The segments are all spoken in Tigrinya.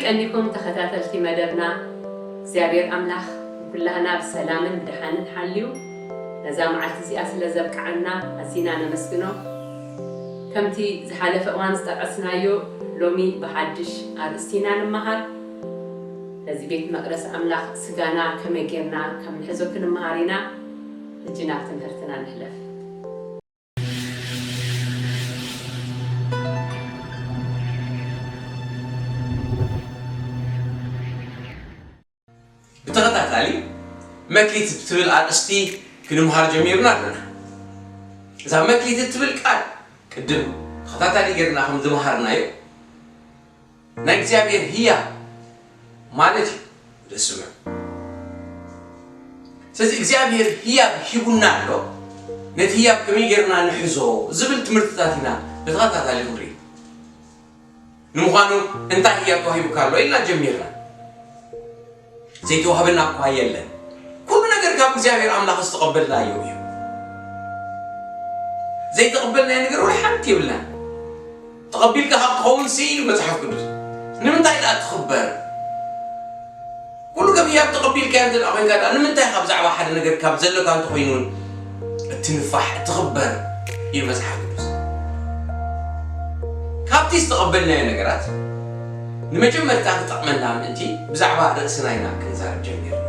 ቀኒኹም ተኸታተልቲ መደብና እግዚኣብሔር ኣምላኽ ንኩላህና ብሰላምን ብደሓንን ሓልዩ ነዛ መዓልቲ እዚኣ ስለ ዘብቅዓና ኣዚና ነመስግኖ። ከምቲ ዝሓለፈ እዋን ዝጠቀስናዮ ሎሚ ብሓድሽ ኣርእስቲ ኢና ንመሃር። ነዚ ቤት መቅደስ ኣምላኽ ስጋና ከመይ ጌርና ከም ንሕዞ ክንመሃር ኢና። ሕጂ ናብ ትምህርትና ንሕለፍ። ብተኸታታሊ መክሊት ብትብል ኣርእስቲ ክንምሃር ጀሚርና ኣለና። እዛ መክሊት እትብል ቃል ቅድም ተኸታታሊ ጌርና ከም ዝመሃርናዮ ናይ እግዚኣብሔር ህያብ ማለት እዩ። ደስመ ስለዚ እግዚኣብሔር ህያብ ሂቡና ኣሎ። ነቲ ህያብ ከመይ ጌርና ንሕዞ ዝብል ትምህርትታት ኢና ብተኸታታሊ ክንርኢ። ንምዃኑ እንታይ ህያብ ተዋሂቡካ ኣሎ ኢልና ጀሚርና። ዘይተዋህበና እኳ የለን። ኩሉ ነገር ካብ እግዚኣብሔር ኣምላኽ ዝተቐበልናዮ እዩ። ዘይተቐበልናዮ ነገር ወይ ሓንቲ የብልናን። ተቐቢልካ ካብ ትኸውን ሲ ኢሉ መጽሓፍ ቅዱስ። ንምንታይ ደኣ ትኽበር? ኩሉ ከም ህያብ ተቐቢልካዮ እንተ ደኣ ኮይንካ ደኣ ንምንታይ ካብ ብዛዕባ ሓደ ነገር ካብ ዘለካ እንተኾይኑ እውን እትንፋሕ እትኽበር እዩ መጽሓፍ ቅዱስ። ካብቲ ዝተቐበልናዮ ነገራት ንመጀመርታ ክጠቕመና ምእንቲ ብዛዕባ ርእስና ኢና ክንዛረብ ጀሚርና።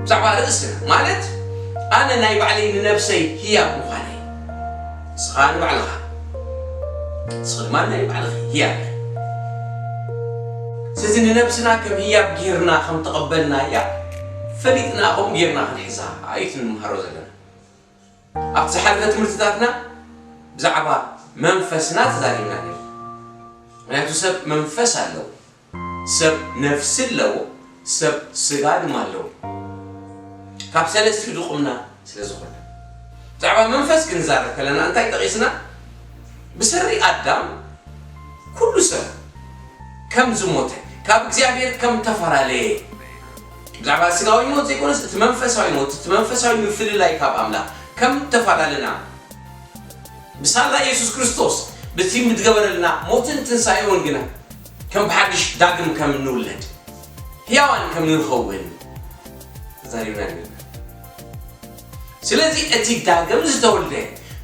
ብዛዕባ ርእስና ማለት ኣነ ናይ ባዕለይ ንነብሰይ ህያብ ምዃነይ፣ ንስኻ ንባዕልኻ፣ ንስኺ ድማ ናይ ባዕልኺ ህያብ ኢኺ። ስለዚ ንነብስና ከም ህያብ ጌርና ከም ተቐበልና እያ ፈሊጥና ከምኡ ጌርና ክንሕዛ እዩ እቲ ንመሃሮ ዘለና። ኣብቲ ዝሓለፈ ትምህርትታትና ብዛዕባ መንፈስና ተዛሪብና ነይሩ። ምክንያቱ ሰብ መንፈስ ኣለዎ፣ ሰብ ነፍሲ ኣለዎ፣ ሰብ ስጋ ድማ ኣለዎ። ካብ ሰለስቲኡ ድቑምና ስለ ዝኾነ ብዛዕባ መንፈስ ክንዛረብ ከለና እንታይ ጠቒስና? ብሰሪ ኣዳም ኩሉ ሰብ ከም ዝሞተ፣ ካብ እግዚኣብሔር ከም ተፈላለየ፣ ብዛዕባ ስጋዊ ሞት ዘይኮነስ እቲ መንፈሳዊ ሞት፣ እቲ መንፈሳዊ ምፍልላይ ካብ ኣምላኽ ከም ተፈላለና፣ ብሳላ የሱስ ክርስቶስ በቲ ምትገበረልና ሞትን ትንሳኤውን ግና ከም ብሓድሽ ዳግም ከም ንውለድ፣ ህያዋን ከም ንኸውን ተዛሪብና ነርና። ስለዚ እቲ ዳግም ዝተወልደ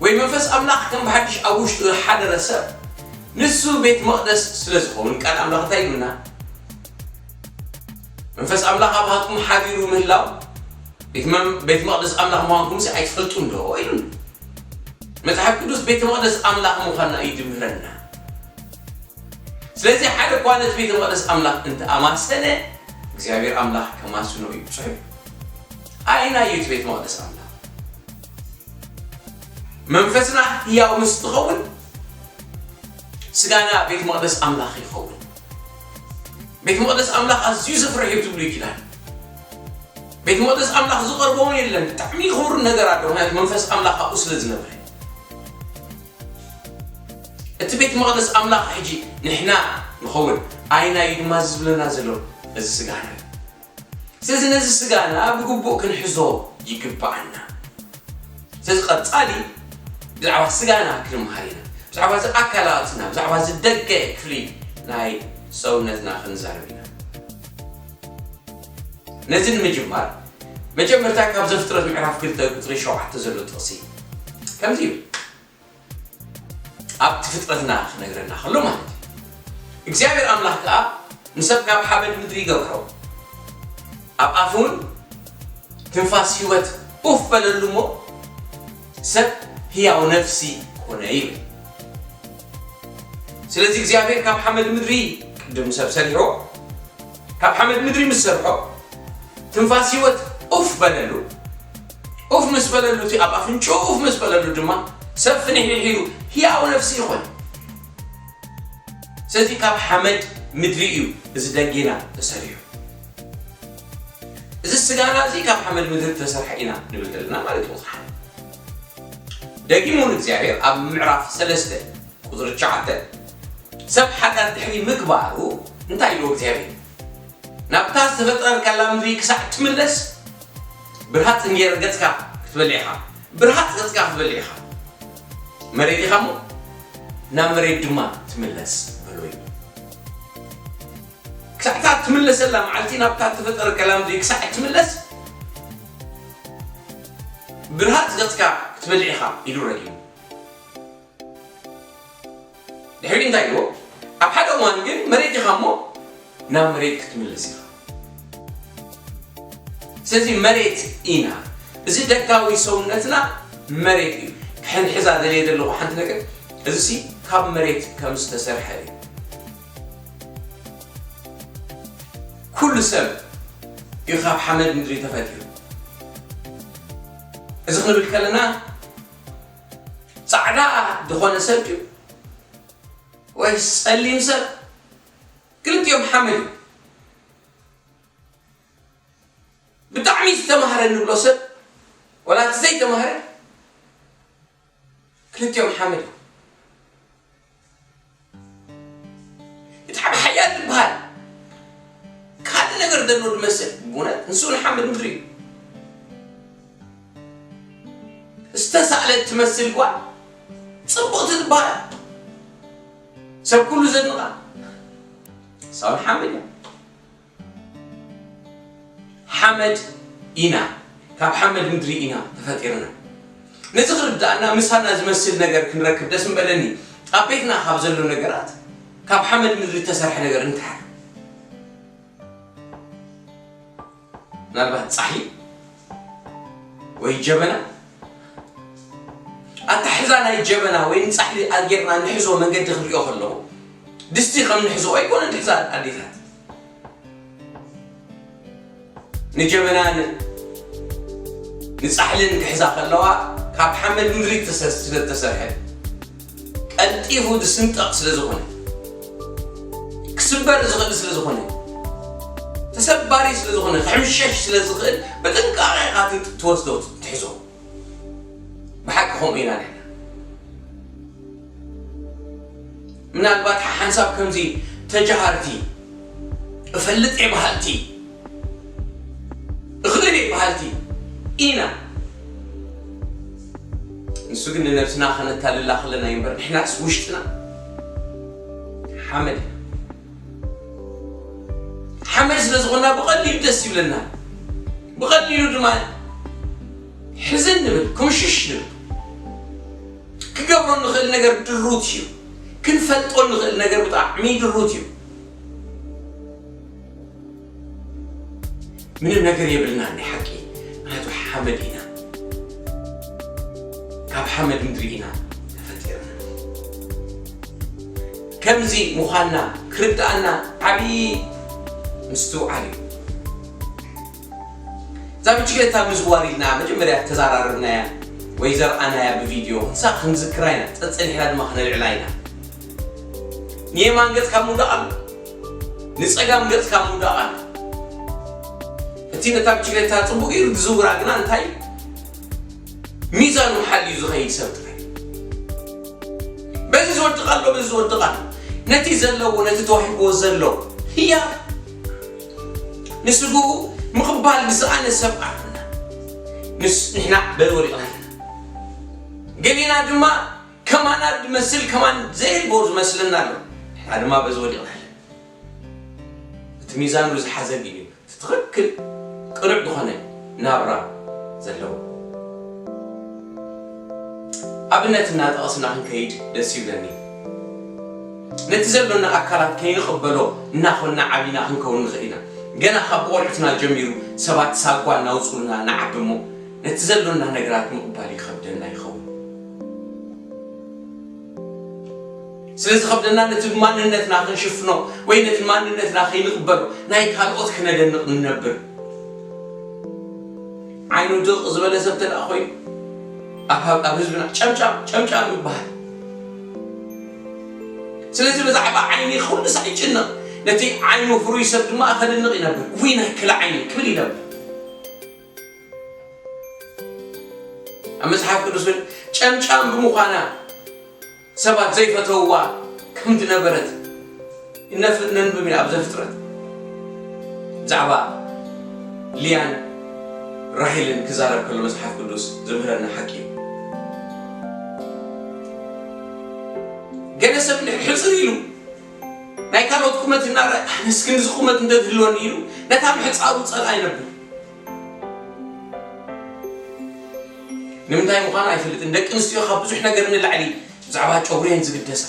ወይ መንፈስ ኣምላኽ ከም ብሓድሽ ኣብ ውሽጡ ዝሓደረ ሰብ ንሱ ቤት መቕደስ ስለ ዝኸውን ቃል ኣምላኽ እንታይ ኢሉና? መንፈስ ኣምላኽ ኣባኻትኩም ሓዲሩ ምህላው ቤት መም- ቤት መቕደስ ኣምላኽ ምዃንኩም ሲ ኣይትፈልጡን ዶ ኢሉና። መጽሓፍ ቅዱስ ቤተ መቕደስ ኣምላኽ ምዃንና እዩ ዝምህረና። ስለዚ ሓደ እኳ ነቲ ቤተ መቕደስ ኣምላኽ እንተኣማሰነ እግዚኣብሔር ኣምላኽ ከማስኖ እዩ ጽሑፍ። ኣየናይ እዩ እቲ ቤት መቕደስ ኣምላኽ? መንፈስና ህያው ምስ ትኸውን ስጋና ቤት መቕደስ ኣምላኽ ይኸውን። ቤት መቕደስ ኣምላኽ ኣዝዩ ዘፍርሕ እዩ ትብሉ ይችላል። ቤት መቕደስ ኣምላኽ ዝቐርቦ እውን የለን። ብጣዕሚ ክቡር ነገር ኣሎ፣ ምክንያቱ መንፈስ ኣምላኽ ኣብኡ ስለ ዝነብረ። እቲ ቤት መቕደስ ኣምላኽ ሕጂ ንሕና ንኸውን ኣይና እዩ ድማ ዝብለና ዘሎ እዚ ስጋና እዩ። ስለዚ ነዚ ስጋና ብግቡእ ክንሕዞ ይግብኣና። ስለዚ ቀጻሊ ብዛዕባ ስጋና ክንምሃር ኢና። ብዛዕባ እዚ ኣካላትና፣ ብዛዕባ እዚ ደገ ክፍሊ ናይ ሰውነትና ክንዛረብ ኢና። ነዚ ንምጅማር መጀመርታ ካብ ዘፍጥረት ምዕራፍ ክልተ ቁጽሪ ሸውዓተ ዘሎ ጥቕሲ ከምዚ ይብል። ኣብቲ ፍጥረትና ክነግረና ከሎ ማለት እዩ። እግዚኣብሔር ኣምላኽ ከኣ ንሰብ ካብ ሓመድ ምድሪ ይገብሮ፣ ኣብ ኣፉ እውን ትንፋስ ህይወት ኡፍ በለሉ እሞ ሰብ ህያው ነፍሲ ኮነ ይብል። ስለዚ እግዚኣብሔር ካብ ሓመድ ምድሪ ቅድም ሰብ ሰሪሖ፣ ካብ ሓመድ ምድሪ ምስ ሰርሖ ትንፋስ ህይወት ኡፍ በለሉ። ኡፍ ምስ በለሉ እቲ ኣብ ኣፍንጭኡ ኡፍ ምስ በለሉ ድማ ሰብ ፍንሕንሕ ኢሉ ህያው ነፍሲ ይኾን። ስለዚ ካብ ሓመድ ምድሪ እዩ እዚ ደጌና ተሰሪሑ። እዚ ስጋና እዚ ካብ ሓመድ ምድሪ ተሰርሐ ኢና ንብል ዘለና ማለት እዩ። ደጊሙ እውን እግዚኣብሔር ኣብ ምዕራፍ ሰለስተ ቁፅሪ ትሽዓተ ሰብ ሓጢኣት ድሕሪ ምግባሩ እንታይ ኢልዎ እግዚኣብሔር? ናብታ ዝተፈጠረካላ ምድሪ ክሳዕ ትምለስ ብርሃፅ እንጌረ ገፅካ ክትበልዕ ኢኻ፣ ብርሃፅ ገፅካ ክትበልዕ ኢኻ። መሬት ኢኻ እሞ ናብ መሬት ድማ ትምለስ በሎ እዩ። ታዕታ ትምለሰላ መዓልቲ ናብታ እተፈጠረከላ ምድሪ ክሳዕ እትምለስ ብርሃጽ ገጽካ ክትበልዕ ኢኻ ኢሉ ረጊሙ። ድሕሪ እንታይ ኢልዎ? ኣብ ሓደ እዋን ግን መሬት ኢኻ እሞ ናብ መሬት ክትምለስ ኢኻ። ስለዚ መሬት ኢና። እዚ ደጋዊ ሰውነትና መሬት እዩ። ክሕንሕዛ ደልየ ዘለኹ ሓንቲ ነገር፣ እዚ ሲ ካብ መሬት ከም ዝተሰርሐ እዩ። ኩሉ ሰብ እዩ ካብ ሓመድ ምድሪ ተፈጢሩ። እዚ ክንብል ከለና ጻዕዳ ዝኾነ ሰብ ድዩ ወይስ ጸሊም ሰብ? ክልቲኦም ሓመድ እዩ። ብጣዕሚ ዝተማህረ እንብሎ ሰብ ወላ እቲ ዘይተማህረ ክልቲኦም ሓመድ እዩ። ብጣዕሚ ሓያል ዝበሃል ካልእ ነገር ዘሎ ዝመስል ብእውነት ንሱ ንሓመድ ምድሪ እዩ። ዝተሳእለት ትመስል ጓል ጽብቕቲ ዝበሃል ሰብ ኩሉ ዘድንቓ ሳውን ሓመድ እያ። ሓመድ ኢና፣ ካብ ሓመድ ምድሪ ኢና ተፈጢርና። ነዚ ክርድኣና ምሳና ዝመስል ነገር ክንረክብ ደስ ምበለኒ። ኣብ ቤትና ካብ ዘሎ ነገራት ካብ ሓመድ ምድሪ እተሰርሐ ነገር እንታይ ኣሎ? ምናልባት ጻሕሊ ወይ ጀበና። ኣታሕዛ ናይ ጀበና ወይ ንጻሕሊ ኣጌርና ንሕዞ መንገዲ ክንሪኦ ከለኹ ድስቲ ከም ንሕዞ ኣይኮነን ንሕዛ ኣዴታት። ንጀበናን ንጻሕልን ክሕዛ ከለዋ ካብ ሓመድ ምድሪ ተሰ-፣ ስለ ዝተሰርሐ ቀልጢፉ ዝስንጠቕ ስለ ዝኾነ፣ ክስበር ዝኽእል ስለ ዝኾነ፣ ተሰባሪ ስለ ዝኾነ፣ ክሕምሸሽ ስለ ዝኽእል ብጥንቃቐ ኢኻ ት-፣ ትወስዶ፣ ትሕዞ። ብሓቂ ከምኡ ኢና ንሕና። ምናልባት ሓንሳብ ከምዚ ተጃሃርቲ፣ እፈልጥ እየ በሃልቲ፣ እኽእል እየ በሃልቲ ኢና። ንሱ ግን ንነብስና ከነታልላ ከለና እዩ እምበር፣ ንሕናስ ውሽጥና ሓመድ ኢና። ሓመድ ስለ ዝኾንና ብቐሊሉ ደስ ይብለና፣ ብቐሊሉ ድማ ሕዝን ንብል፣ ክምሽሽ ንብል። ክገብሮ ንኽእል ነገር ድሩት እዩ። ክንፈልጦ ንኽእል ነገር ብጣዕሚ ድሩት እዩ። ምንም ነገር የብልናን ናይ ሓቂ፣ ምኽንያቱ ሓመድ ኢና። ካብ ሓመድ ምድሪ ኢና ተፈጢርና። ከምዚ ምዃንና ክርድኣና ዓብዪ ምስትውዓል እዩ። እዛ ብችግለታ ምዝዋር ኢልና መጀመርያ ተዘራረብናያ ወይ ዘርኣናያ ብቪድዮ፣ ንሳ ክንዝክራ ኢና፣ ጸጸኒሕና ድማ ክነልዕላ ኢና። ንየማን ገጽካ ምውዳቕ ኣሎ፣ ንጸጋም ገጽካ ምውዳቕ ኣሎ። እቲ ነታ ብችግለታ ጽቡቕ ገይሩ ዝዝውራ ግና እንታይ እዩ? ሚዛኑ ሓልዩ ዝኸይድ ሰብ ጥራይ። በዚ ዝወድቕ ኣሎ፣ በዚ ዝወድቕ ኣሎ። ነቲ ዘለዎ፣ ነቲ ተዋሂብዎ ዘሎ ህያብ ንስግኡ ምቕባል ዝሰኣነ ሰብ ኣሎና። ንስ-፣ ንሕና በዚ ወዲቕና ኣለና። ገሊና ድማ ከማና ዝመስል፣ ከማን ዘየልቦ ዝመስለና ኣሎ። ንሕና ድማ በዚ ወዲቕና ኣለና። እቲ ሚዛኑ ዝሓዘ ግን እዩ። እቲ ትኽክል ቅኑዕ ዝኾነ ናብራ ዘለዎ። ኣብነት እናጠቐስና ክንከይድ ደስ ይብለኒ። ነቲ ዘሎና ኣካላት ከይንቕበሎ እናኾንና ዓቢና ክንከውን ንኽእል ኢና። ገና ካብ ቆልዑትና ጀሚሩ ሰባት ሳጓ እናውፅኡልና ንዓቢ እሞ ነቲ ዘሎና ነገራት ምቕባል ይኸብደና ይኸውን። ስለ ዝኸብደና ነቲ ማንነትና ክንሽፍኖ ወይ ነቲ ማንነትና ከይንቕበሎ ናይ ካልኦት ክነደንቕ ንነብር። ዓይኑ ድቕ ዝበለ ሰብ እንተ ደኣ ኮይኑ ኣብ፣ ኣብ ህዝብና ጨምጫም፣ ጨምጫም ይበሃል። ስለዚ ብዛዕባ ዓይኒ ኩሉ ሳዕ ይጭነቕ። ነቲ ዓይኑ ፍሩይ ሰብ ድማ ከድንቕ ይነብር። ውይ ናይ ክለ ዓይኒ ክብል ይነብር። ኣብ መጽሓፍ ቅዱስ እውን ጨምጫም ብምዃና ሰባት ዘይፈተውዋ ከም ዝነበረት ይነፍ-፣ ነንብብ ኢና ኣብ ዘፍጥረት። ብዛዕባ ልያን ራሄልን ክዛረብ ከሎ መጽሓፍ ቅዱስ ዝምህረና ሓቂ እዩ። ገለ ሰብ እንድሕር ሕጽር ኢሉ ናይ ካልኦት ቁመት እናረኣየ ኣነስ ክንድዚ ቁመት እንተትህልወኒ ኢሉ ነታ ምሕጻቡ ጸልኣ ይነብር። ንምንታይ ምዃኑ ኣይፈልጥን። ደቂ ኣንስትዮ ካብ ብዙሕ ነገር ንላዕሊ ብዛዕባ ጨጉሪ እየን ዝግደሳ።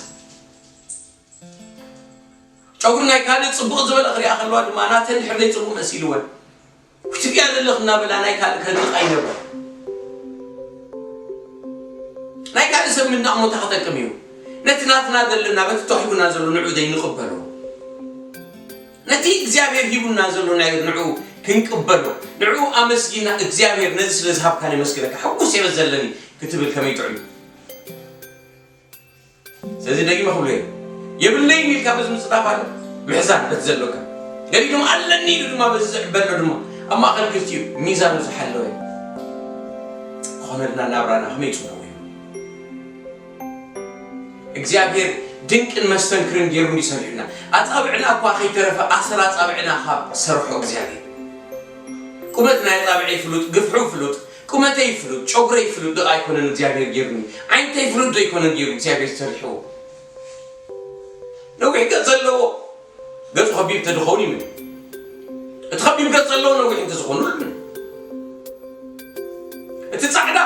ጨጉሪ ናይ ካልእ ጽቡቕ ዝበለ ክሪኣ ከለዋ ድማ ናተን ድሕር ዘይጽቡቕ መሲልወን ክትብያ ዘለኽ እናበላ ናይ ካልእ ከድንቓ ይነብራ። ናይ ካልእ ሰብ ምድናቕ ሞታ ክጠቅም እዩ። ነቲ ናትና ዘለና በቲ ተዋሂቡና ዘሎ ንዑ ዘይንቕበሎ፣ ነቲ እግዚኣብሔር ሂቡና ዘሎ ናይ ንዑ ክንቅበሎ፣ ንዑ ኣመስጊና እግዚኣብሔር ነዚ ስለ ዝሃብካኒ የመስግነካ፣ ሕጉስ እየ በዚ ዘለኒ ክትብል ከመይ ጥዑም እዩ። ስለዚ ደጊመ ክብሎ እየ፣ የብለይን ኢልካ በዚ ምጽዳፍ ኣሎ ምሕዛን በቲ ዘሎካ። ገሊኡ ድማ ኣለኒ ኢሉ ድማ በዚ ዝዕበሎ ድማ ኣብ ማእኸል ክልቲኡ ሚዛኑ ዝሓለወ ክኾነልና ናብራና ከመይ ጽቡቕ እዩ። እግዚኣብሔር ድንቅን መስተንክርን ገይሩ እንዲ ሰሪሑና። ኣጻብዕና እኳ ከይተረፈ ኣሰር ኣጻብዕና ካብ ሰርሖ እግዚኣብሔር። ቁመት ናይ ኣጻብዐይ ፍሉጥ፣ ግፍሑ ፍሉጥ፣ ቁመተይ ፍሉጥ፣ ጨጉረይ ፍሉጥ ዶ ኣይኮነን እግዚኣብሔር ገይሩኒ? ዓይነተይ ፍሉጥ ዶ ኣይኮነን ገይሩ እግዚኣብሔር ዝሰርሕዎ? ነዊሕ ገጽ ዘለዎ ገጹ ከቢብ እንተዝኸውን ይምን። እቲ ከቢብ ገጽ ዘለዎ ነዊሕ እንተዝኾኑ ይምን። እቲ ጻዕዳ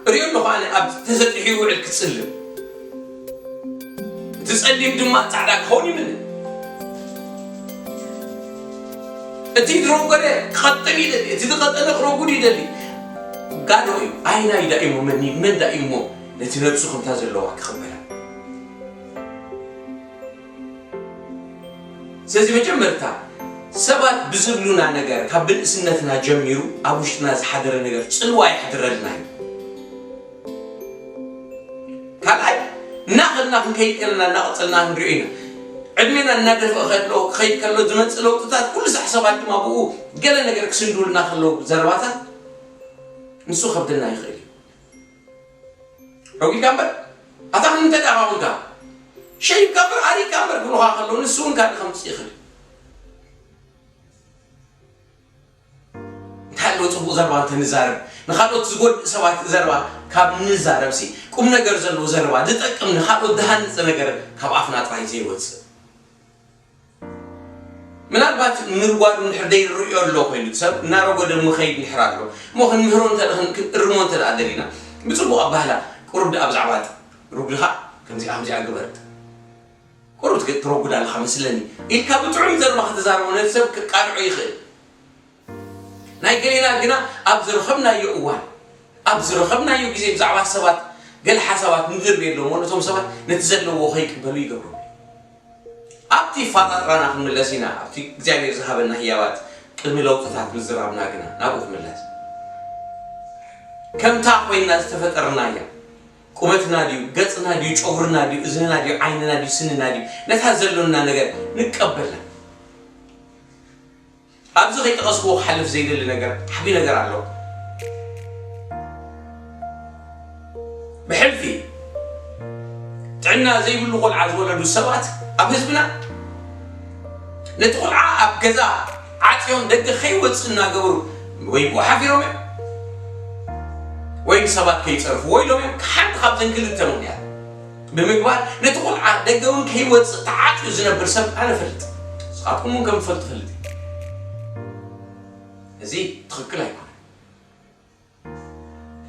እሪኦ ኣለኹ ኣነ ኣብ ተሰጢሑ ይውዕል ክጽልም። እቲ ጸሊም ድማ ጻዕዳ ክኸውን ይምን። እቲ ዝረጎደ ክቐጥን ይደሊ፣ እቲ ዝቐጠነ ክረጉድ ይደሊ። ጋዶ እዩ። ኣይና እዩ ዳኢሞ መን መን ዳኢሞ ነቲ ነብሱ ከምታ ዘለዋ ክቕበላ። ስለዚ መጀመርታ ሰባት ብዝብሉና ነገር ካብ ብንእስነትና ጀሚሩ ኣብ ውሽጥና ዝሓደረ ነገር ጽልዋ ይሕድረልና እዩ። ካልኣይ እናኸድና ክንከይድ ከለና እናቐጸልና ክንሪኦ ኢና። ዕድሜና እናደፍአ ከሎ ክኸይድ ከሎ ዝመጽእ ለውጥታት ኩሉ ሳዕ ሰባት ድማ ብኡ ገለ ነገር ክስንድውልና ከለዉ ዘረባታት ንሱ ከብደና ይኽእል እዩ። ረጒድካ እምበር ኣታ ምን እንተ ደኣ ኳንካ ሸይብካ እምበር ኣሪግካ እምበር ክብሉኻ ከለዉ ንሱ እውን ካልእ ከምጽእ ይኽእል እዩ። እንታይ ኣለዎ ጽቡቕ ዘረባ እንተንዛረብ ንኻልኦት ዝጎድእ ሰባት ዘረባ ካብ ንዛረብሲ ቁም ነገር ዘለዎ ዘረባ ዝጠቅም ንኻልኦት ዝሃንጽ ነገር ካብ ኣፍና ጥራይ ዘይወጽእ። ምናልባት ምርጓዱ እንድሕር ዘይርዮ ኣሎ ኮይኑ ሰብ እናረጎደ ምኸይድ እንድሕር ኣሎ እሞ ክንምህሮ እንተ ክንእርሞ እንተ ደኣ ደሊና ብጽቡቕ ኣባህላ ቁሩብ ደኣ ብዛዕባ ርጉድኻ ከምዚኣ ከምዚኣ ግበር ቁሩብ ትረጉድ ኣለኻ መስለኒ ኢልካ ብጥዑም ዘረባ ከተዛርቦ ነቲ ሰብ ክቃልዖ ይኽእል። ናይ ገሌና ግና ኣብ ዝረኸብናዮ እዋን ኣብ ዝረኸብናዮ ግዜ ብዛዕባ ሰባት ገለ ሓሳባት ንድርብየሎም እሞ ነቶም ሰባት ነቲ ዘለዎ ከይቅበሉ ይገብሮም። ኣብቲ ፋጣጥራና ክንምለስ ኢና ኣብቲ እግዚኣብሔር ዝሃበና ህያባት ቅድሚ ለውጥታት ምዝራብና ግና ናብኡ ክምለስ ከምታ ኮይና ዝተፈጠርናያ ቁመትና ድዩ ገጽና ድዩ ጨጉርና ድዩ እዝንና ድዩ ዓይንና ድዩ ስንና ድዩ ነታ ዘሎና ነገር ንቀበላ ኣብዚ ከይጠቐስክዎ ክሓልፍ ዘይደሊ ነገር ሓቢ ነገር ኣሎ። ብሕልፊ ጥዕና ዘይብሉ ቆልዓ ዝወለዱ ሰባት ኣብ ህዝብና ነቲ ቆልዓ ኣብ ገዛ ዓፅዮም ደገ ከይወፅእ እናገበሩ ወይ ብኡ ሓፊሮም እዮም ወይ ንሰባት ከይፀርፍዎ ኢሎም እዮም። ሓንቲ ካብዘን ክልተ ምክንያት ብምግባር ነቲ ቆልዓ ደገ እውን ከይወፅእ ተዓፅዩ ዝነብር ሰብ ኣነ እፈልጥ። ንስኻትኩም እውን ከም ትፈልጡ እፈልጥ እየ። እዚ ትኽክል ኣይኮነን።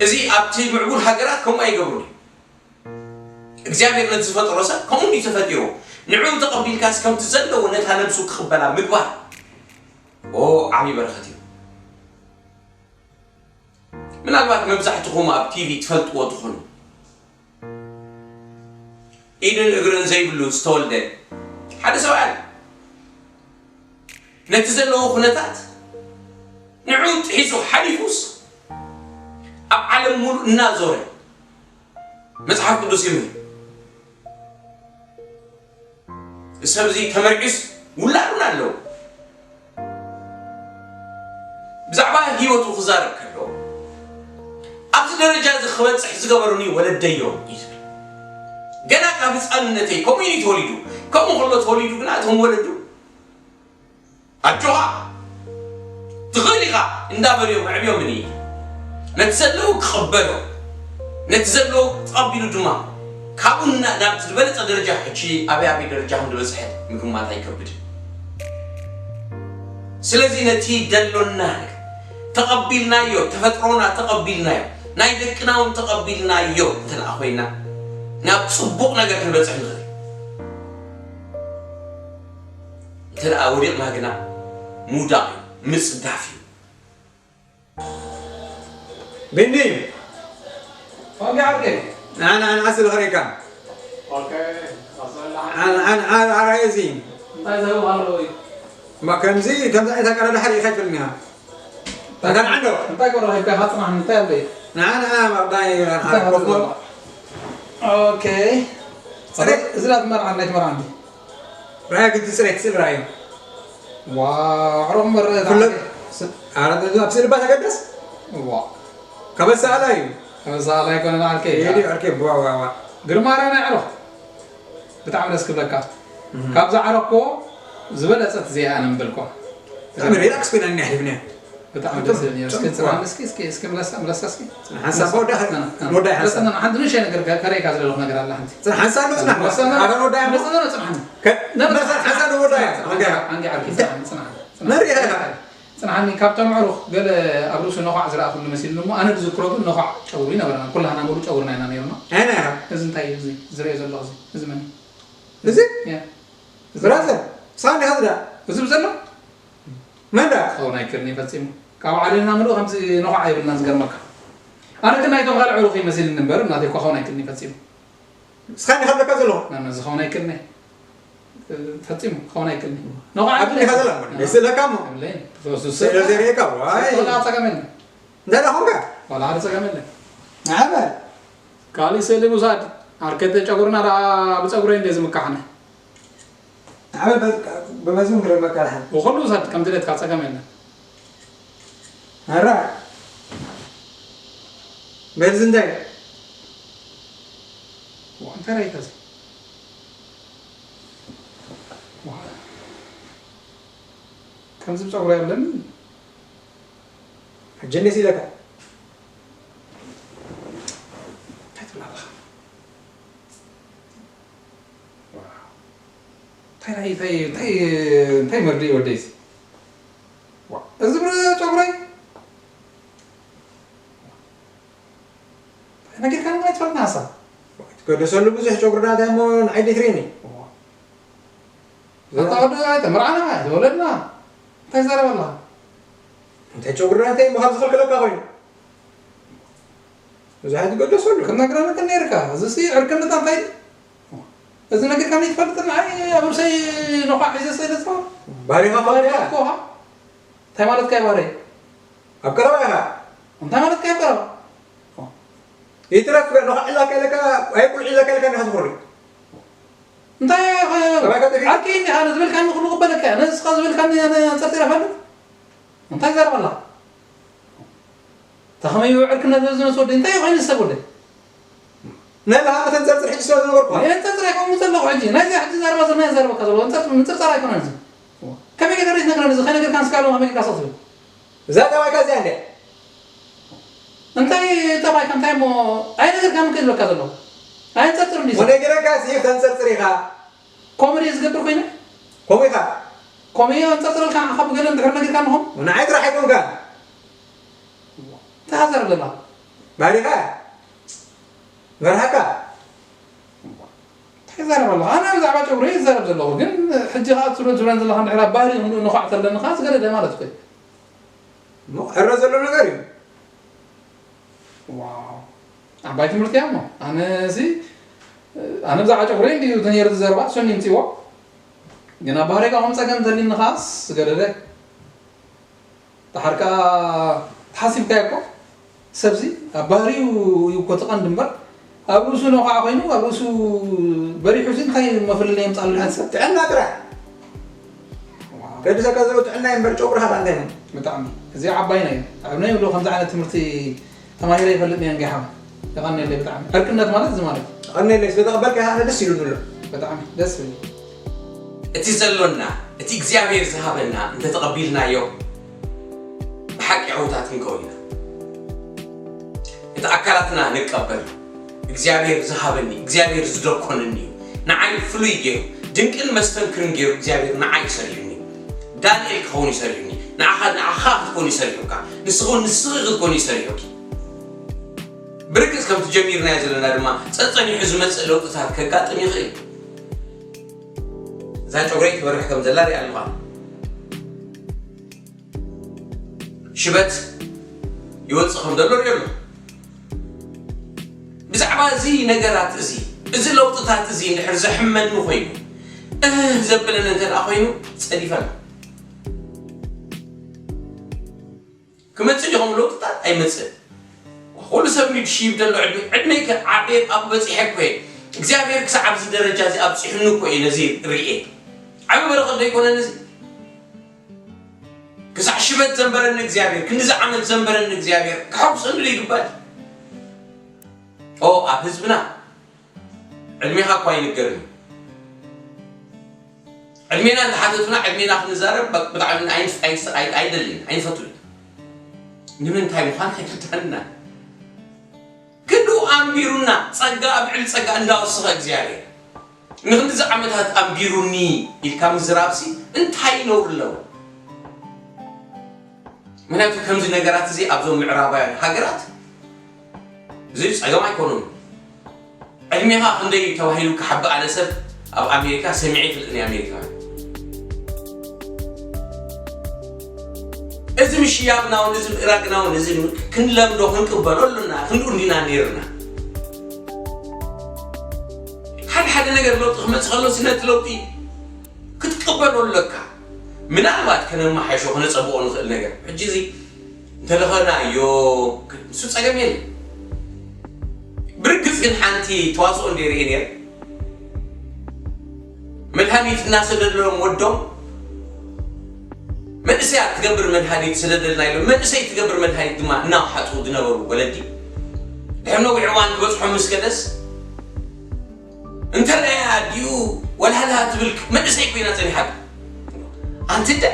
እዚ ኣብቲ ምዕቡል ሃገራት ከምኡ ኣይገብሩን እዮም። እግዚኣብሔር ነቲ ዝፈጠሮ ሰብ ከምኡ እንድዩ ተፈጢርዎ። ንዕኡ ተቐቢልካስ ከምቲ ዘለዎ ነታ ነብሱ ክቕበላ ምግባር ኦ ዓብዪ በረኸት እዩ። ምናልባት መብዛሕትኹም ኣብ ቲቪ ትፈልጥዎ ትኾኑ። ኢድን እግርን ዘይብሉ ዝተወልደ ሓደ ሰብኣይ ኣሎ። ነቲ ዘለዎ ኩነታት ንዕኡ ጥሒሱ ሓሊፉስ ኣብ ዓለም ሙሉእ እናዞረ መጽሓፍ ቅዱስ ይምህር። ሰብዚ ተመርዒስ ውላዱን ኣለዉ። ብዛዕባ ህይወቱ ክዛረብ ከሎ ኣብዚ ደረጃ እዚ ክበፅሕ ዝገበሩኒ ወለደዮም እዩ ዝብል። ገና ካብ ህፃንነተይ ከምኡ እዩ ተወሊዱ። ከምኡ ከሎ ተወሊዱ ግና እቶም ወለዱ ኣጆኻ ትኽእል ኢኻ እንዳበልዮም ኣዕብዮምኒ። ነቲ ዘለዎ ክቕበሎ ነቲ ዘለዎ ተቐቢሉ ድማ ካብኡ ናብ ዝበለጸ ደረጃ ሕጂ ኣበይ ኣበይ ደረጃ ከም ዝበጽሐ ምግማት ኣይከብድን። ስለዚ ነቲ ደሎና ነገር ተቐቢልናዮ፣ ተፈጥሮና ተቐቢልናዮ፣ ናይ ደቅና እውን ተቐቢልናዮ እንተ ደኣ ኮይና ናብ ጽቡቕ ነገር ክንበጽሕ ንኽእል። እንተ ደኣ ወዲቕና ግና ምውዳቕ እዩ፣ ምጽዳፍ እዩ። ቢኒ ኦኬ ዓርከይ ንዓና ንዓስ ዝኽረካ ኦኬ ኣሰላ ኣራየ እዚ እንታይ ዘረባ ኣለዎ እዩ ከምዚ ከምዚ ዓይነት ኣቀዳድሓ ርኢኻ ይፈልኒ ኢኻ ኣታ ንዓንዶ እንታይ ቆሎ ሂብካ ኢኻ ጽናሕ እንታይ ኣሎ እዩ ንዓ ንዓ ማቕዳይ ኮፍ በል ኦኬ ጽሬት እዚ ላት መርዓ ናይ ትመርዓ እንዲ ራያ ግን ትጽሬት ስል ራዩ ዋው ዕሩቕ እምበር ፍለጥ ኣረ ኣብ ስልባ ተገደስ ዋው ከበሳላ እዩ ከበዛ ላይ ኮነ ዓርከይ ይሄዲ ኣርኬ ቧ ዋ ዋ ግርማ ራና ዕሩቕ ብጣዕሚ ደስ ክብለካ ካብዛ ዓረኮ ዝበለጸት እዚኣ ኣነ ምበልኮ ብጣዕሚ ሪላክስ ኮይና እኒኣ ሒብና ብጣዕሚ ደስ ይብል እስኪ ጽናሕ እስኪ እስኪ እስኪ ምለሳ ምለሳ እስኪ ሓንሳብ ወዳ ወዳ ሓንሳብ ለሰና ሓንቲ ንእሽተይ ነገር ከ- ከርእየካ ዝደለኹ ነገር ኣላ ሓንቲ ሓንሳብ ነው ጽናሕ ኣፈን ወዳ ለሰና ጽናሕኒ ሓንሳብ ነው ወዳ ኣንጊ ዓርኪ ጽናሕኒ ጽናሕኒ መሪኻ ኢኻ ጽንዓኒ ካብቶም ኣዕሩኽ ገለ ኣብ ርእሱ ነዃዕ ዝረኣኹሉ መሲሉኒ እሞ ኣነ ዝዝክሮ ግን ነዃዕ ጨጉሩ ይነበረና ኩላህና ሙሉእ ጨጉርና ኢና ነይሩና ኣይና ኢኻ እዚ እንታይ እዩ እዚ ዝርእዮ ዘለኹ እዚ እዚ መን እዩ? እዚ ያ ብራዘር ሳኒ ሃዝዳ እዚ ብዘሎ መንዳ ክኸውን ኣይክእልን እዩ ፈጺሙ ካብ ዓለምና ምሉእ ከምዚ ነዃዕ የብልናን ዝገርመካ ኣነ ግን ናይቶም ካልእ ዕሩኽ እዩ መሲልኒ እምበር ናተይ እኳ ክኸውን ኣይክእልን እዩ ፈጺሙ ሳኒ ሃዝዳካ ዘሎ መመ ዝኸውን ኣይክእልን እየ ፈጺሙ ክኸውን ኣይክእልን እዩ ነዃዕ ኣብ ዲኻ ዘላ ስእለካ እሞ የብለይን ስእለ ዘርእየካ ዋይ ተወላ ጸገም የለን እንታይ ዳኾንካ ዋላ ሓደ ጸገም የለን ዓበ ካልእ ስእሊ ምውሳድ ዓርከተ ጨጉርና ደኣ ብጸጉረይ እንደ ዝምካሕነ ዓበ ብመዝን ክረመካ ድሓን ብኹሉ ውሰድ ከም ድሌትካ ጸገም የለን ኣራ በዚ እንታይ ዋ፣ እንታይ ራይታ እዚ ዋ፣ ከምዚ ብጸጉሪ ኣለኒ ሕጂ እንዴት ኢለካ እንታይ ትብል ኣለኻ እንታይ ናይ- እንታይ እንታይ እንታይ መርድእ ወደይ እዚ ዋ፣ እዚ ብረ ጨጉረይ ነጊርካ ንማይ ትፈልጥና ሓሳብ ትገደሰሉ ብዙሕ ጨጉሪ ናታይ እሞ ንዓይ ዲትሪኒ ኣታ ወዲ ኣይተ መርዓና ኣይተ ወለድና እንታይ ዘረበላ እንታይ ጨጉሪ ናታይ እሞ ካብ ዝኽልክለካ ኮይኑ ብዙሕ ትገደሰሉ ክትነግረኒ ግን ነይርካ እዚ ሲ ዕርክነታ እንታይ እዚ ነጊርካ ንይትፈልጥ ንዓይ ኣብ ርእሰይ ነኳዕ ሒዘ ስእለ ዝፈ ባህሪኻ ፈልጥካ ኮኻ እንታይ ማለትካ እዩ ባህረይ ኣብ ቀረባ ኢኻ እንታይ ማለትካ እዩ ቀረባ ይትረፍ ነኳዕ ኢላካ ኢለካ ኣይ ቁልዒ ኢላካ ኢለካ ኢኻ ትኹሪ እንታይ ጠባይካ ጠፊኡ። ዓርከይ እንዲኻ ነዚ በልካኒ ኩሉ ክበለካ እየ ነዚ ስኻ ዝበልካኒ ኣነ ኣንጸርጢረ ፈልጥ እንታይ ዘረበላ ተኸመይ ዕርክነት ዝነስ ወደ እንታይ ኮይኑ ሰብ ወደ ናይ ለሃመ ተንጸርጽር ሕጂ ስለ ዝነበርኩ የንጸርጥር ኣይኮኑ ዘለኹ ሕጂ ናይዚ ሕጂ ዘረባ ዘናይ ዘረበካ ዘለዎ እንጸርጥር ምንጽርጻር ኣይኮነን እዚ ከመይ ገይርካ ዘይትነግረኒ እዚ ከይነገርካ ንስካ ኣለዎ ከመይ ገይርካ ሰብስብ እዛ ጠባይካ እዚኣ እንደ እንታይ ጠባይካ እንታይ እሞ ኣይነገርካን ከ ዝብለካ ዘለኹ ኣይንጸርጥር እንዲ ወነገረካ ሲ ተንጸርጽር ኢኻ ኮሜዲ ዝገብር ኮይነ ከምኡ ኢኻ ኮሜዲ ኣንጸርጥረልካ ንዓኻ ብገለ እንድሕር ነጊርካ ንኹም ንዓይ ጥራሕ ኣይኮንካ እንታይ ሃዘር ኣለና ባሪኻ መርሃካ እንታይ ይዛረብ ኣለኻ ኣነ ብዛዕባ ጨጉሪ ይዛረብ ዘለኹ ግን ሕጂ ከዓ ትብለን ትብለን ዘለኻ እንድሕር ኣብ ባህሪ ምሉእ ነዃዕ ተለንኻ ዝገደደ ማለት ኮይ እሞ ሕረ ዘሎ ነገር እዩ ዓባይ ትምህርቲ እያ እሞ ኣነ ሲ ኣነ ብዛዕባ ጨጉረይ እንዲዩ ተነይሩ ዝዘረባ እሱን ይምፅዎ ግን ኣብ ባህረይ ካብኦም ፀገም እንተሊኒ ከዓስ ዝገደደ ደሓር ከዓ ተሓሲብካዮ እኮ ሰብዚ ኣብ ባህሪኡ እዩ እኮ ትቐንድ እምበር ኣብ ርእሱ ነዃዕ ኮይኑ ኣብ ርእሱ በሪሑ ሲ እንታይ መፍለለይ የምፃሉ ጥዕና ጥራሕ ገድሰካ ዘሎ ጥዕና እዩ እምበር ጨጉርኻ እንታይ ነው ብጣዕሚ እዚ ዓባይና እዩ ኣብ ናይ ብሎ ከምዚ ዓይነት ትምህርቲ ተማሂረ ይፈልጥ ነየን ገሓ የቐንየለይ ብጣዕሚ ዕርቅነት ማለት እዚ ማለት እዩ ቀነለይ ስለተቐበልካ ኣነ ደስ ኢሉ ንብሎ ብጣዕሚ ደስ ዝብል እቲ ዘሎና እቲ እግዚኣብሔር ዝሃበና እንተተቐቢልናዮ ብሓቂ ዕዉታት ክንከውን ኢና እቲ ኣካላትና ንቀበል እግዚኣብሔር ዝሃበኒ እግዚኣብሔር ዝደኮነኒ እዩ። ንዓይ ፍሉይ ገይሩ ድንቅን መስተንክርን ገይሩ እግዚኣብሔር ንዓይ ሰሪሑኒ። ዳንኤል ክኸውን ይሰሪሑኒ። ንዓኻ ንዓኻ ክትኮን ይሰሪሑካ። ንስኹን ንስኺ ክትኮን ይሰሪሑኪ። ብርግጽ ከምቲ ጀሚርናዮ ዘለና ድማ ጸጸኒሑ ዝመጽእ ለውጥታት ከጋጥም ይኽእል። እዛ ጨጉረይ ትበርሕ ከም ዘላ ሪኣ ኣለኻ። ሽበት ይወጽእ ከም ዘሎ ሪኦ ኣለኹ። ብዛዕባ እዚ ነገራት እዚ፣ እዚ ለውጥታት እዚ እንድሕር ዘሕመኒ ኮይኑ፣ እህ ዘብለኒ እንተ ደኣ ኮይኑ፣ ጸዲፈና። ክመጽእ ድዩ ከምኡ ለውጥታት? ኣይመጽእን። ኩሉ ሰብ እንድዩ ድሽይብ ዘሎ ዕድመ-፣ ዕድመይ ከ ዓብየ ኣብኡ በጺሐ እኮ እየ። እግዚኣብሔር ክሳዕ ኣብዚ ደረጃ እዚ ኣብጺሑኒ እኮ እየ ነዚ ርእየ። ዓቢ በረኸት ዶ ኣይኮነን እዚ? ክሳዕ ሽበት ዘንበረኒ እግዚኣብሔር፣ ክንዲዚ ዓመት ዘንበረኒ እግዚኣብሔር፣ ከሐጉሰኒ ዶ ይግባእ? ኦ፣ ኣብ ህዝብና ዕድሜኻ እኳ ኣይንገርን እዩ። ዕድሜና እንተሓተቱና፣ ዕድሜና ክንዛረብ ብ-፣ ብጣዕሚ ኣይንፍ-፣ ኣይንስ-፣ ኣይ-፣ ኣይደልን፣ ኣይንፈቱን። ንምንታይ ምዃን ኣይርድኣንና። ክንድኡ ኣንቢሩና፣ ጸጋ ኣብ ልዕሊ ጸጋ እንዳወሰኸ እግዚኣብሔር። ንክንድዚ ዓመታት ኣንቢሩኒ ኢልካ ምዝራብሲ እንታይ ነውሪ ኣለዎ? ምክንያቱ ከምዚ ነገራት እዚ ኣብዞም ምዕራባውያን ሃገራት እዚ ጸገም ኣይኮኑን። ዕድሜኻ ክንደይ እዩ ተባሂሉ ክሓብእ ኣነ ሰብ ኣብ ኣሜሪካ ሰሚዐ ይፈልጥን ኣሜሪካውያን። እዚ ምሽያብና እውን፣ እዚ ምእራግና እውን፣ እዚ ክንለምዶ ክንቅበሎ ኣለና። ክንድኡ እንዲና ነይርና። ሓደ ሓደ ነገር ለውጢ ክመጽእ ከሎ፣ ነቲ ለውጢ ክትቅበሎ ኣለካ። ምናልባት ከነመሓይሾ፣ ከነጸብቖ ንኽእል ነገር። ሕጂ እዚ እንተለኸናዮ፣ ንሱ ጸገም የለን። ብርግጽ ግን ሓንቲ ተዋስኦ እንደ ርእየ ነይረ። መድሃኒት እናሰደደሎም ወዶም፣ መንእሰያት ትገብር መድሃኒት ስደደልና ኢሎም፣ መንእሰይ ትገብር መድሃኒት ድማ እናወሓጡ ዝነበሩ ወለዲ፣ ድሕሪ ነዊሕ እዋን ዝበጽሖም ምስ ከደስ፣ እንተረኣያ ኣዲኡ ወልሃልሃ ትብል መንእሰይ ኮይና ጸኒሓ። ኣንቲ እንደ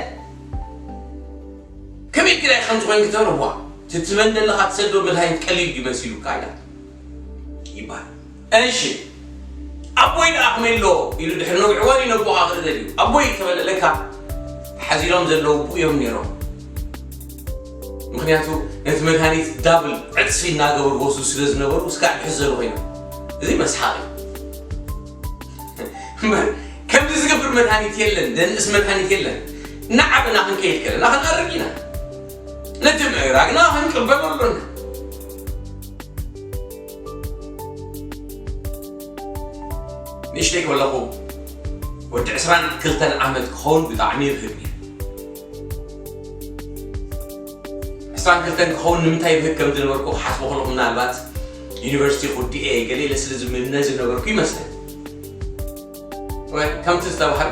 ከመይ ኢልኪ ዳይ ከምዚ ኮይንኪ ተብሎ፣ ዋ፣ እቲ ትበን ዘለኻ ትሰዶ መድሃኒት ቀሊል ድዩ መሲሉካ ኢላ ይባሃል። እሺ፣ ኣቦይ ደኣ ከመይ ኣሎ ኢሉ ድሕሪ ነዊሕ እዋን እዩ ነቦኣ ክርኢ ደልዩ። ኣቦይ ተበለ፣ ለካ ተሓዚሎም ዘለዉ ብኡ እዮም ነይሮም። ምኽንያቱ ነቲ መድሃኒት ዳብል ዕጽፊ እናገበሩ ወስዱ ስለ ዝነበሩ፣ እስካዕ ድሕዚ ዘሎ ኮይኖም። እዚ መስሓቕ እዩ። እምበር ከምዚ ዝገብር መድሃኒት የለን፣ ዘንእስ መድሃኒት የለን። እናዓበና ክንከይድ ከለና ክንኣርግ ኢና። ነቲ ምእራግና ክንቅበሎ ኣሎና። ንእሽተይ ከለኹ ወዲ ዕስራን ክልተን ዓመት ክኸውን ብጣዕሚ ይብህግ ነይረ። ዕስራን ክልተን ክኸውን ንምንታይ ይብህግ ከም ዝነበርኩ ክሓስቦ ከለኹ፣ ምናልባት ዩኒቨርሲቲ ክውድእ እየ ገለ ኢለ ስለ ዝምነ ዝነበርኩ ይመስለኒ። ወይ ከምቲ ዝተባህለ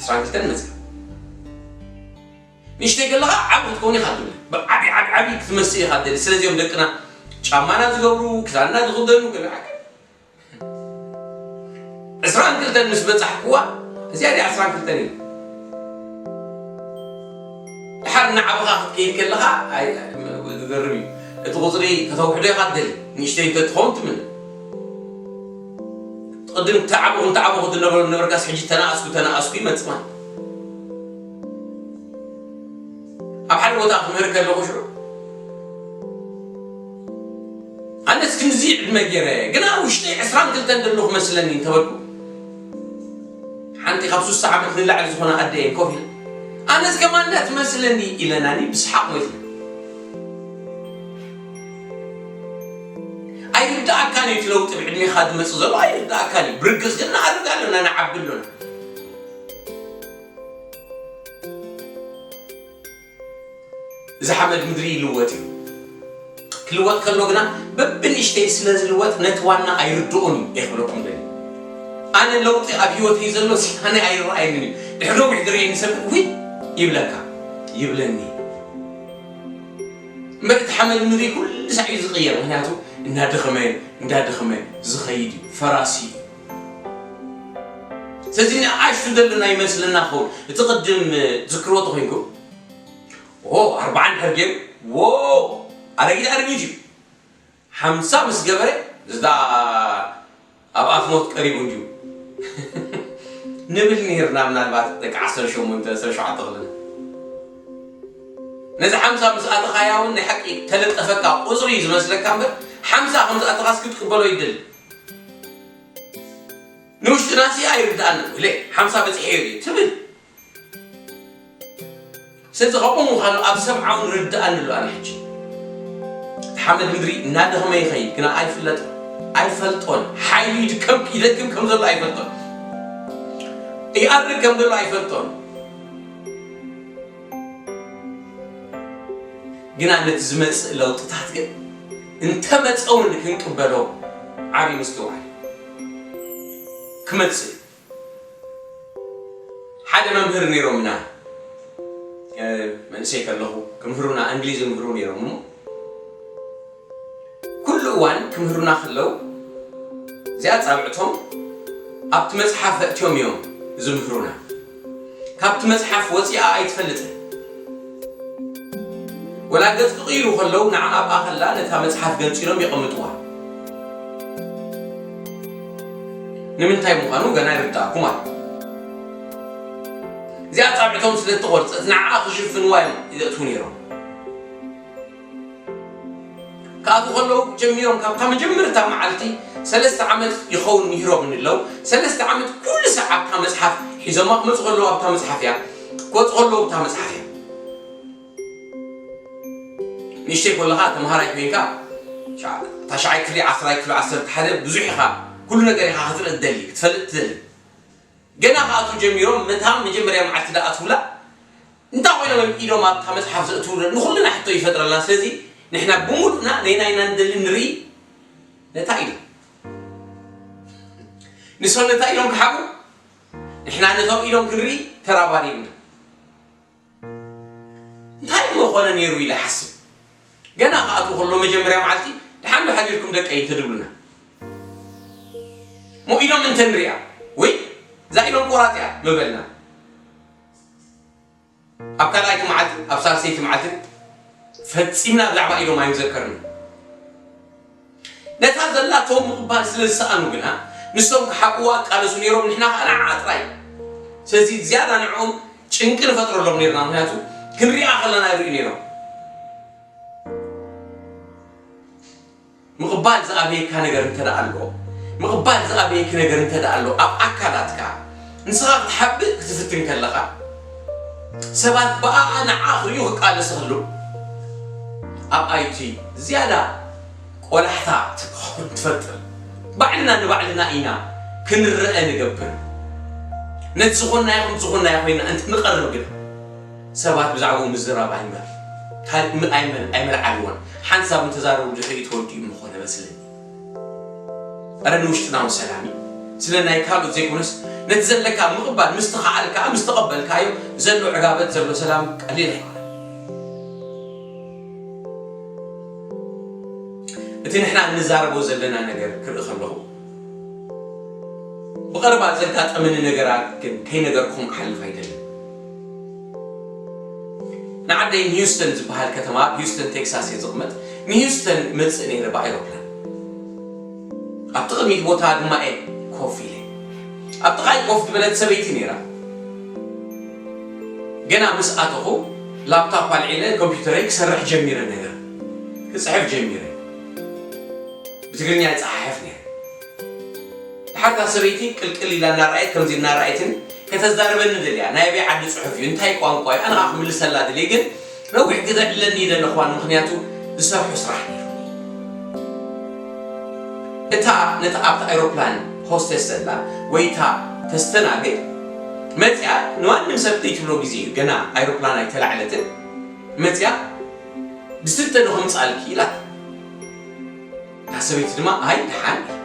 ዕስራን ክልተን መጽእ። ንእሽተይ ከለኻ ዓቢ ክትከውን ኢኻ ትብል። ብዓቢ፣ ዓቢ፣ ዓቢ ክትመስል ኢኻ ትደሊ። ስለዚኦም ደቅና ጫማና ዝገብሩ፣ ክዳንና ዝኽደኑ፣ ገለ ዓቢ። ዕስራን ክልተን ምስ በጻሕኩዋ፣ እዚኣ ድያ ዕስራን ክልተን እዩ። ድሓር እናዓበኻ ክትከይድ ከለኻ፣ ኣይ፣ ዝገርም እዩ። እቲ ቁጽሪ ከተውሕዶ ኢኻ ትደሊ። ንእሽተይ እንተትኸውን ትምነ። ቅድም ተዓበኹ፣ እንተዓበኹ ዝነበሩ ነበርካስ፣ ሕጂ ተናኣስኩ፣ ተናኣስኩ ይመጽእ ማለት። ኣብ ሓደ ቦታ ክምህር ከለኹ ሽዑ፣ ኣነስ ክንዚ ዕድመ ገይረ፣ ግና ውሽጠይ ዕስራን ክልተን ዘለኹ መስለኒ እንተበልኩ፣ ሓንቲ ካብ ሱሳ ዓመት ንላዕሊ ዝኾነ ኣደ እየን ኮፍ ኢለን፣ ኣነስ ከማን እንዳ ትመስለኒ ኢለናኒ ብስሓቕ ሞይትና። ኣይርድኣካን እዩ እቲ ለውጢ ብዕድሜኻ ዝመጽእ ዘሎ ኣይርድኣካን እዩ። ብርግጽ ግን ንኣርግ ኣለና፣ ንዓቢ ኣሎና። እዚ ሓመድ ምድሪ ይልወጥ እዩ። ክልወጥ ከሎ ግና በብንእሽተይ ስለ ዝልወጥ ነቲ ዋና ኣይርድኦን እዩ እየ ክብለኩም ደልየ። ኣነ ለውጢ ኣብ ህይወተይ ዘሎ ኣነ ኣይረኣየንን እዩ። ድሕሪ ነዊሕ ዝርእየኒ ሰብ ግን ውይ ይብለካ፣ ይብለኒ። እምበር እቲ ሓመድ ምድሪ ኩሉ ሳዕ እዩ ዝቕየር፣ ምኽንያቱ እናደኸመ እናደኸመ ዝኸይድ እዩ፣ ፈራሲ እዩ። ስለዚ ንኣሽቱ ዘለና ይመስለና ክኸውን። እቲ ቅድም ዝክርዎ ተኾይንኩም፣ ዎ፣ ኣርባዓ እንድሕር ገይሩ፣ ዎ፣ ኣረጊት ኣረጊት እዩ። ሓምሳ ምስ ገበረ፣ ዝዳ ኣብ ኣፍ ሞት ቀሪቡ እንድዩ ንብል ነይርና። ምናልባት ደቂ ዓሰርተ ሸሞንተ፣ ዓሰርተ ሸውዓተ ክልና፣ ነዚ ሓምሳ ምስ ኣተኻያ እውን ናይ ሓቂ ተለጠፈካ ቁፅሪ እዩ ዝመስለካ እምበር፣ ሓምሳ ከም ዝኣተኻስ ክትቅበሎ ይደሊ። ንውሽጥና ሲ ኣይርድኣን ኢለ፣ ሓምሳ በፂሐዮ ድዩ ትብል። ስለዚ ከምኡ ምዃኑ ኣብ ሰብዓውን ርድኣኒ ኣሎ። ኣነ ሕጂ እቲ ሓመድ ምድሪ እናደኸመ ይኸይድ፣ ግና ኣይፍለጦን፣ ኣይፈልጦን። ሓይሉ ይድከም፣ ይደክም ከም ዘሎ ኣይፈልጦን። ይኣርግ ከም ዘሎ ኣይፈልጦን። ግና ነቲ ዝመጽእ ለውጥታት ግን እንተመጸ እውን ክንቅበሎ ዓብዪ ምስትውዓል ክመጽእ እዩ። ሓደ መምህር ነይሮምና፣ እ፣ መንእሰይ ከለኹ ክምህሩና፣ እንግሊዝ ይምህሩ ነይሮም እሞ፣ ኩሉ እዋን ክምህሩና ከለዉ፣ እዚኣ ጻብዕቶም ኣብቲ መጽሓፍ ኣእትዮም እዮም ዝምህሩና። ካብቲ መጽሓፍ ወጺኣ ኣይትፈልጥን። ወላ ገጽ ክቕይሩ ከለዉ፣ ንዓ ኣብኣ ከላ ነታ መጽሓፍ ገንጺሎም የቐምጥዋ። ንምንታይ ምዃኑ ገና ይርድኣኩም ኣሎ። እዚኣ ጻብዕቶም ስለ እትቖርጸት፣ ንዓኣ ክሽፍንዋ እዮም ይዘእትዉ ነይሮም። ክኣትዉ ከለዉ ጀሚሮም፣ ካብታ መጀመርታ መዓልቲ፣ ሰለስተ ዓመት ይኸውን ምሂሮም እንለው፣ ሰለስተ ዓመት ኩሉ ሰዓት ኣብታ መጽሓፍ ሒዞማ ክመጹ ከለዉ ኣብታ መጽሓፍ እያ፣ ክወጹ ከለዉ ኣብታ መጽሓፍ እያ። ንእሽተይ ከለኻ ተምሃራይ ኮይንካ፣ ሻ-፣ ታሽዓይ ክፍሊ፣ ዓስራይ ክፍሊ፣ ዓሰርተ ሓደ ብዙሕ ኢኻ፣ ኩሉ ነገር ኢኻ ክትርኢ ትደሊ፣ ክትፈልጥ ትደሊ። ገና ክኣትዉ ጀሚሮም፣ መታ መጀመርያ መዓልቲ ዝኣትዉላ፣ እንታይ ኮይኖም እዮም ኢዶም ኣብታ መጽሓፍ ዘእትዉ? ንኹልና ሕቶ ይፈጥረልና። ስለዚ ንሕና ብምሉእና ነናይና ንደሊ ንርኢ ነታ ኢዶም። ንሶም ነታ ኢዶም ክሓቡ፣ ንሕና ነቶም ኢዶም ክንርኢ ተራባሪብና። እንታይ እሞ ኮነ ነይሩ ኢለ ሓስብ። ገና ክኣትዉ ከሎ መጀመርያ መዓልቲ፣ "ደሓን ዶ ሓዲርኩም ደቀይ?" እንተድብሉና፣ ሞ ኢዶም እንተንሪኣ፣ "ወይ፣ እዛ ኢዶም ቆራጽ እያ" ምበልና። ኣብ ካልኣይቲ መዓልቲ፣ ኣብ ሳልሰይቲ መዓልቲ ፈጺምና ብዛዕባ ኢዶም ኣይምዘከርና። ነታ ዘላቶም ምቕባል ስለ ዝሰኣኑ ግና፣ ንሶም ክሓብእዋ ይቃለሱ ነይሮም፣ ንሕና ከኣ ንዓኣ ጥራይ። ስለዚ ዝያዳ ንዕኦም ጭንቂ ንፈጥረሎም ነይርና፣ ምኽንያቱ ክንሪኣ ከለና ይርእዩ ነይሮም። ምቕባል ዝኣበየካ ነገር እንተ ደኣ ኣሎ፣ ምቕባል ዝኣበየኪ ነገር እንተ ደኣ ኣሎ፣ ኣብ ኣካላትካ ንስኻ ክትሓብእ ክትፍትን ከለኻ፣ ሰባት ብኣኣ ንዓ ክርእዩ ክቃለሱ ከለዉ፣ ኣብኣ እቲ ዝያዳ ቆላሕታ ትኸውን ትፈጥር። ባዕልና ንባዕልና ኢና ክንረአ ንገብር። ነቲ ዝኾንናዮ ከም ዝኾንናዮ ኮይና እንተ ንቐርብ ግና፣ ሰባት ብዛዕባኡ ምዝራብ ኣይመ-፣ ካል-፣ ም-፣ ኣይመ-፣ ኣይመልዓልዎን። ሓንሳብ እንተዛረቡ ድሕሪኡ ተወዲኡ ምኾነ መስለኒ። እረ ንውሽጥና እውን ሰላም እዩ። ስለ ናይ ካልኦት ዘይኮነስ፣ ነቲ ዘለካ ምቕባል ምስ ተኻኣልካ፣ ምስ ተቐበልካዮ፣ ዘሎ ዕጋበት፣ ዘሎ ሰላም ቀሊል ኣይኮነን። እቲ ንሕና እንዛረቦ ዘለና ነገር ክርኢ ከለኹ፣ ብቐረባ ዘጋጠመኒ ነገራት ግን ከይነገርኩም ክሓልፍ ኣይደልን። ንዓደይ ሂውስተን ዝበሃል ከተማ፣ ኣብ ሂውስተን ቴክሳስ እየ ዝቕመጥ። ንሂውስተን መጽእ ነይረ ብኣይሮፕላን። ኣብቲ ቅድሚት ቦታ ድማ እየ ኮፍ ኢለ። ኣብ ጥቓይ ኮፍ ዝበለት ሰበይቲ ነይራ። ገና ምስ ኣተኹ ላፕቶፕ ኣልዒለ ኮምፒውተረይ ክሰርሕ ጀሚረ፣ ነገር ክጽሕፍ ጀሚረ። ብትግርኛ ይጸሓሕፍ ነይረ። ድሓር እታ ሰበይቲ ቅልቅል ኢላ እናረኣየት፣ ከምዚ እናረኣየትኒ፣ ከተዛርበኒ ደልያ። ናይ ኣበይ ዓዲ ጽሑፍ እዩ? እንታይ ቋንቋ እዩ? ኣነ ኸኣ ክምልሰላ ደልየ፣ ግን ነዊሕ ግዜ ዕለኒ ይደለኹዋን፣ ምኽንያቱ ዝሰርሖ ስራሕ ነይሩ። እታ ነታ ኣብቲ ኣይሮፕላን ሆስተስ ዘላ ወይ እታ ተስተናግድ መጽያ፣ ንማንም ሰብ ዘይትብሎ ግዜ እዩ፣ ገና ኣይሮፕላን ኣይተላዕለትን። መጽያ፣ "ብስተ ዶ ከምጽኣልኪ?" ኢላት። እታ ሰበይቲ ድማ፣ "ኣይ፣ ደሓን" ኢላ።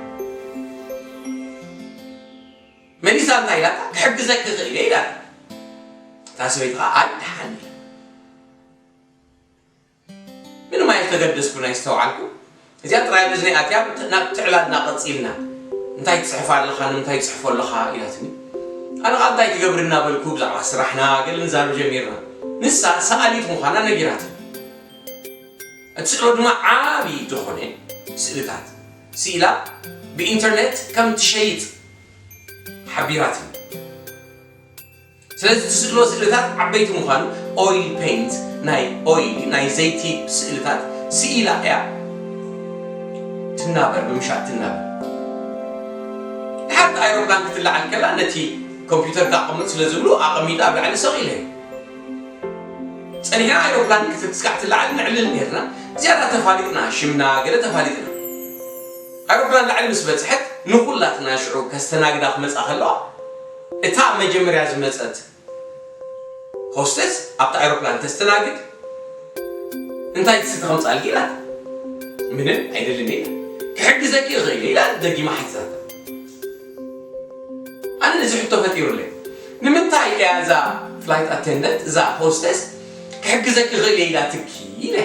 መሊሳ እንታይ ኢላታ? "ክሕግዘኪ እኽእል እየ" ኢላታ። እታ ሰበይቲ ኸኣ፣ "ኣይ፣ ደሓን" ኢላ። ምንም ኣይተገደስኩን፣ ኣይስተውዓልኩ። እዚኣ ጥራይ ኣብ እዝነይ ኣትያ፣ ናብ ትዕላልና ቀጺልና። "እንታይ ትጽሕፍ ኣለኻ? ንምንታይ ትጽሕፎ ኣለኻ?" ኢላትኒ። ኣነ ኸኣ እንታይ ትገብሪ እናበልኩ ብዛዕባ ስራሕና ገለ ንዛረብ ጀሚርና። ንሳ ሰኣሊት ምዃና ነጊራትኒ። እቲ ስእሎ ድማ ዓቢ ዝኾነ ስእልታት ስኢላ ብኢንተርኔት ከም ትሸይጥ ሓቢራትኒ። ስለዚ ትስእልዎ ስእልታት ዓበይቲ ምዃኑ፣ ኦይል ፔይንት፣ ናይ ኦይል ናይ ዘይቲ ስእልታት ስኢላ እያ ትናበር፣ ብምሻጥ ትናበር። ድሓር ኣይሮፕላን ክትለዓል ከላ ነቲ ኮምፒውተር ከቐምጥ ስለ ዝብሉ ኣቐሚጣ ኣብ ላዕሊ ሰቒለ። ጸኒሕና ኣይሮፕላን ክትስካዕ ትለዓል ንዕልል ነርና። ዝያዳ ተፋሊጥና፣ ሽምና ገለ ተፋሊጥና። ኣይሮፕላን ላዕሊ ምስ በጽሐት ንኹላትና ሽዑ ከስተናግዳ ክመጻ ከለዋ፣ እታ መጀመርያ ዝመጸት ሆስተስ ኣብቲ ኣይሮፕላን ተስተናግድ፣ "እንታይ ትስቲ ከምጻልኪ?" ኢላት። "ምንም ኣይደልን" ኢላ። "ክሕግዘኪ ይኽእል" ኢላ ደጊማ ሓቲታታ። ኣነ ነዚ ሕቶ ፈጢሩለይ። ንምንታይ እያ እዛ ፍላይት ኣቴንደንት፣ እዛ ሆስተስ "ክሕግዘኪ ይኽእል እየ" ኢላትኪ ኢለ።